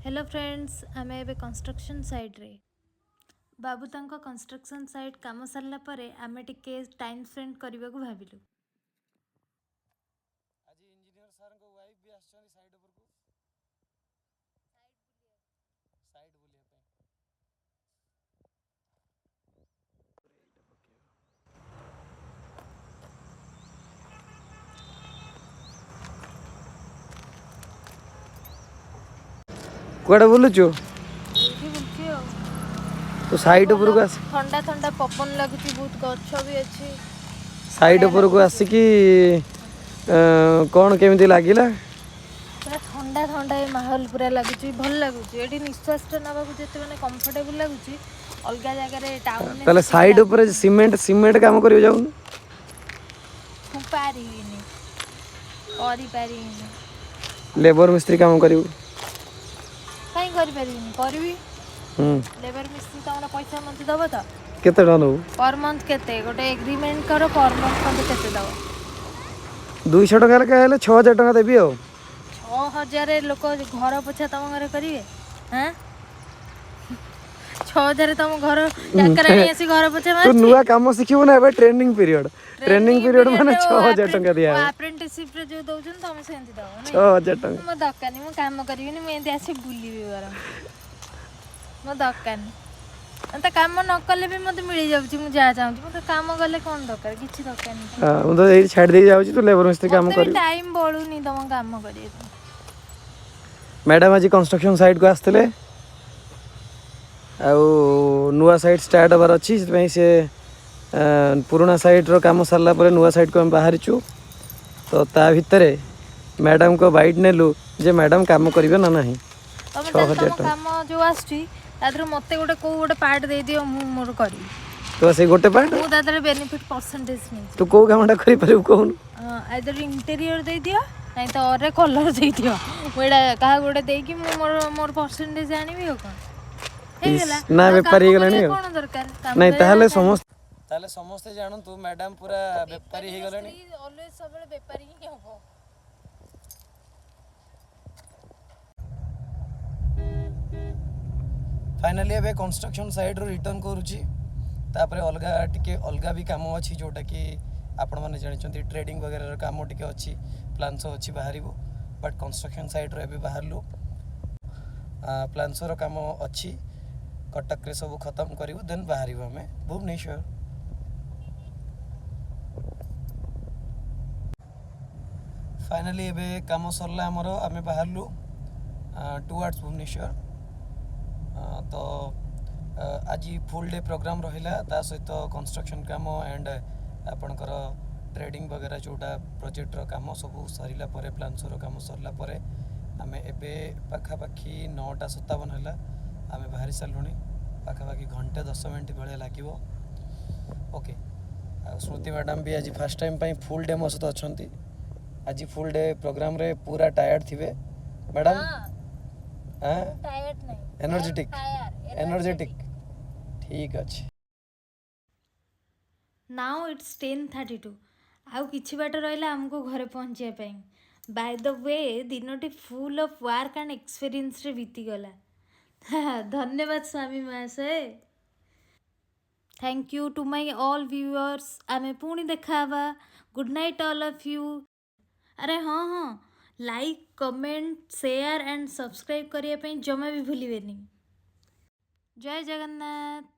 Hello friends, ଆମେ ଏବେ construction ସାଇଟ୍ରେ। ବାବୁ ତାଙ୍କ କନଷ୍ଟ୍ରକ୍ସନ୍ ସାଇଟ୍ କାମ ସାରିଲା ପରେ ଆମେ ଟିକେ ଟାଇମ୍ ସ୍ପେଣ୍ଡ କରିବାକୁ ଭାବିଲୁ। ଆଜି ଇଞ୍ଜିନିୟର ସାର୍ଙ୍କ ୱାଇଫ୍ ବି ଆସିଛନ୍ତି ସାଇଟ୍ ଉପରକୁ, ସାଇଟ୍ ବୁଲିବା ପାଇଁ। କୁଆଡ଼େ ବୁଲୁଛୁ? ଏଇଠି ବୁଲୁଛି ଆଉ। ତୁ ସାଇଟ୍ ଉପରକୁ ଆସ। ଥଣ୍ଡା ଥଣ୍ଡା ପବନ ଲାଗୁଛି, ବହୁତ ଗଛ ବି ଅଛି। ସାଇଟ୍ ଉପରକୁ ଆସିକି କ'ଣ କେମିତି ଲାଗିଲା? ପୁରା ଥଣ୍ଡା ଥଣ୍ଡା ଏ ମାହୋଲ ପୁରା ଲାଗୁଛି, ଭଲ ଲାଗୁଛି। ଏଠି ନିଶ୍ୱାସଟା ନେବାକୁ ଯେତେ ମାନେ କମ୍ଫର୍ଟେବୁଲ୍ ଲାଗୁଛି, ଅଲଗା ଜାଗାରେ ଟାଉନରେ ତାହେଲେ ସାଇଟ୍ ଉପରେ ସିମେଣ୍ଟ କାମ କରିବାକୁ ଯାଉନୁ? ମୁଁ ପାରିବିନି, କରିପାରିବିନି। ଲେବର ମିସ୍ତ୍ରୀ କାମ କରିବୁ? କାହିଁ କରିପାରିବିନି? କରିବି। ହୁଁ। ଲେବର ମିସ୍ତ୍ରୀ ତମର ପଇସା ମୋତେ ଦେବ ତ? କେତେ ଟଙ୍କା ନେବୁ? ପର ମନ୍ଥ କେତେ ଗୋଟେ ଏଗ୍ରିମେଣ୍ଟ କର, ପର ମନ୍ଥ ମୋତେ କେତେ ଦେବ? 200 ଟଙ୍କା ଲେଖା ହେଲେ 6000 ଟଙ୍କା ଦେବି ଆଉ। 6000 ଲୋକ ଘର ପୋଛା ତମ ଘରେ କରିବେ? ହାଁ, 6000 ତମ ଘର ଚାକରାଣୀ ଆସି ଘର ପୋଛା ତୁ ମାରୁଛି? ନୂଆ କାମ ଶିଖିବୁ ନା, ଏବେ ଟ୍ରେନିଂ ପିରିୟଡ଼। ଟ୍ରେନିଂ ପିରିୟଡ଼ ମାନେ 6000 ଟଙ୍କା ଦିଆହବ। ଆପ୍ରେଣ୍ଟିସିପ୍ରେ ଯୋଉ ଦଉଛନ୍ତି, ତମେ ସେମିତି ଦବ ନାଇଁ? 6000 ଟଙ୍କା। ମୋ ଦରକାର ନାହିଁ, ମୁଁ କାମ କରିବିନି, ମୁଁ ଏମିତି ଆସି ବୁଲିବି ବରଂ। ମୋ ଦରକାର ନାହିଁ। ତ କାମ ନ କଲେ ବି ମୋତେ ମିଳିଯାଉଛି ମୁଁ ଯାହା ଚାହୁଁଛି। ମୋତେ କାମ କଲେ କ'ଣ ଦରକାର? କିଛି ଦରକାର ନାହିଁ। ହଁ, ମୁଁ ତ ଏଇଠି ଛାଡ଼ି ଦେଇକି ଯାଉଛି, ତୁ ଲେବର ମିସ୍ତ୍ରୀ କାମ ମୋତେ ବି କରିବୁ। ଟାଇମ୍ ବଳୁନି ତମ କାମ କରିବାକୁ। ମ୍ୟାଡ଼ାମ୍ ଆଜି କନଷ୍ଟ୍ରକ୍ସନ୍ ସାଇଟ୍କୁ ଆସିଥିଲେ ଆଉ ନୂଆ ସାଇଟ୍ ଷ୍ଟାର୍ଟ ହେବାର ଅଛି। ସେଥିପାଇଁ ସେ ପୁରୁଣା ସାଇଟ୍ର କାମ ସାରିଲା ପରେ ନୂଆ ସାଇଟ୍କୁ ଆମେ ବାହାରିଛୁ। ତ ତା ଭିତରେ ମ୍ୟାଡ଼ାମ୍ଙ୍କ ବାଇଟ୍ ନେଲୁ ଯେ ମ୍ୟାଡ଼ାମ୍ କାମ କରିବେ ନା ନାହିଁ। ତମେ ଛଅ ତାହେଲେ ହଜାର ତମ ଟଙ୍କା। କାମ ଯୋଉ ଆସୁଛି, ତା ଦେହରୁ ମୋତେ ଗୋଟେ କୋଉ ଗୋଟେ ପାର୍ଟ ଦେଇଦିଅ, ମୁଁ ମୋର କରିବି। ତ ସେଇ ଗୋଟେ ପାର୍ଟ। ମୁଁ ତା ଦେହରେ ବେନିଫିଟ୍ ପରସେଣ୍ଟେଜ ନେଇଛି। ତୁ କୋଉ କାମଟା କରିପାରିବୁ କହୁନୁ? ଆଇଦର ଇଣ୍ଟେରିୟର ଦେଇଦିଅ, ନାଇଁ ତ ଅରେ କଲର୍ ଦେଇଦିଅ। ମୁଁ ଏଇଟା କାହାକୁ ଗୋଟେ ଦେଇକି ମୁଁ ମୋର ମୋର ପରସେଣ୍ଟେଜ ଆଣିବି, ଆଉ କ'ଣ ହେଇଗଲା। ନା, ଆଉ ବେପାରୀ କାମ ହେଇଗଲାଣି କରିବା ଆଉ। କ'ଣ ଦରକାର କାମ ନାଇଁ, କରିବା ତାହେଲେ ଦରକାର। ସମସ୍ତେ ଜାଣନ୍ତୁ, ମ୍ୟାଡ଼ାମ୍ ପୁରା ବେପାରୀ ହେଇଗଲାଣି। ଅଲୱେଜ ସବୁବେଳେ ବେପାରୀ ହିଁ ହବ। ଫାଇନାଲି ଏବେ କନଷ୍ଟ୍ରକ୍ସନ୍ ସାଇଟ୍ରୁ ରିଟର୍ନ କରୁଛି। ତାପରେ ଅଲଗା ଟିକେ ଅଲଗା ବି କାମ ଅଛି, ଯେଉଁଟାକି ଆପଣମାନେ ଜାଣିଛନ୍ତି, ଟ୍ରେଡ଼ିଂ ବଗେରାର କାମ ଟିକେ ଅଛି, ପ୍ଲାନ୍ସ ଅଛି, ବାହାରିବୁ। ବଟ୍ କନଷ୍ଟ୍ରକ୍ସନ୍ ସାଇଟ୍ରୁ ଏବେ ବାହାରିଲୁ। ପ୍ଲାନ୍ସର କାମ ଅଛି କଟକରେ, ସବୁ ଖତମ କରିବୁ, ଦେନ୍ ବାହାରିବୁ ଆମେ ଭୁବନେଶ୍ୱର। ଫାଇନାଲି ଏବେ କାମ ସରିଲା ଆମର, ଆମେ ବାହାରିଲୁ ଟୁୱାର୍ଡ଼ସ୍ ଭୁବନେଶ୍ୱର। ତ ଆଜି ଫୁଲ୍ ଡେ ପ୍ରୋଗ୍ରାମ୍ ରହିଲା। ତା ସହିତ କନଷ୍ଟ୍ରକ୍ସନ୍ କାମ ଆଣ୍ଡ ଆପଣଙ୍କର ଟ୍ରେଡ଼ିଂ ବଗେରା ଯେଉଁଟା ପ୍ରୋଜେକ୍ଟର କାମ ସବୁ ସରିଲା ପରେ, ପ୍ଲାନ୍ସର କାମ ସରିଲା ପରେ ଆମେ ଏବେ ପାଖାପାଖି 9:57 ହେଲା, ଆମେ ବାହାରି ସାରିଲୁଣି। ପାଖାପାଖି ଘଣ୍ଟେ 10 ମିନିଟ୍ ଭଳିଆ ଲାଗିବ। ଓକେ, ଆଉ ସ୍ମୃତି ମ୍ୟାଡ଼ାମ୍ ବି ଆଜି ଫାର୍ଷ୍ଟ ଟାଇମ୍ ପାଇଁ ଫୁଲ୍ ଡେ ମୋ ସହିତ ଅଛନ୍ତି। ଆଜି ଫୁଲ୍ ଡେ ପ୍ରୋଗ୍ରାମରେ ପୁରା ଟାୟାର୍ଡ଼ ଥିବେ ମ୍ୟାଡ଼ାମ୍? ହଁ। ଟାୟାର୍ଡ ନାହିଁ। ଏନର୍ଜେଟିକ୍। ଫାୟାର। ଏନର୍ଜେଟିକ୍, ଠିକ୍ ଅଛି। Now it's 10:32। ଆଉ କିଛି ବାଟ ରହିଲା ଆମକୁ ଘରେ ପହଞ୍ଚିବା ପାଇଁ। ବାଇ the we, ଦିନଟି ଫୁଲ୍ ଅଫ୍ ୱାର୍କ ଆଣ୍ଡ ଏକ୍ସପିରିଏନ୍ସରେ ବିତିଗଲା। ଧନ୍ୟବାଦ ସ୍ୱାମୀ ମହାଶୟ। Thank you to my all viewers. ଆମେ ପୁଣି ଦେଖା ହେବା। Good night, all of you. ଆରେ ହଁ, like, comment, share and subscribe କରିବା ପାଇଁ ଜମା ବି ଭୁଲିବେନି। ଜୟ ଜଗନ୍ନାଥ।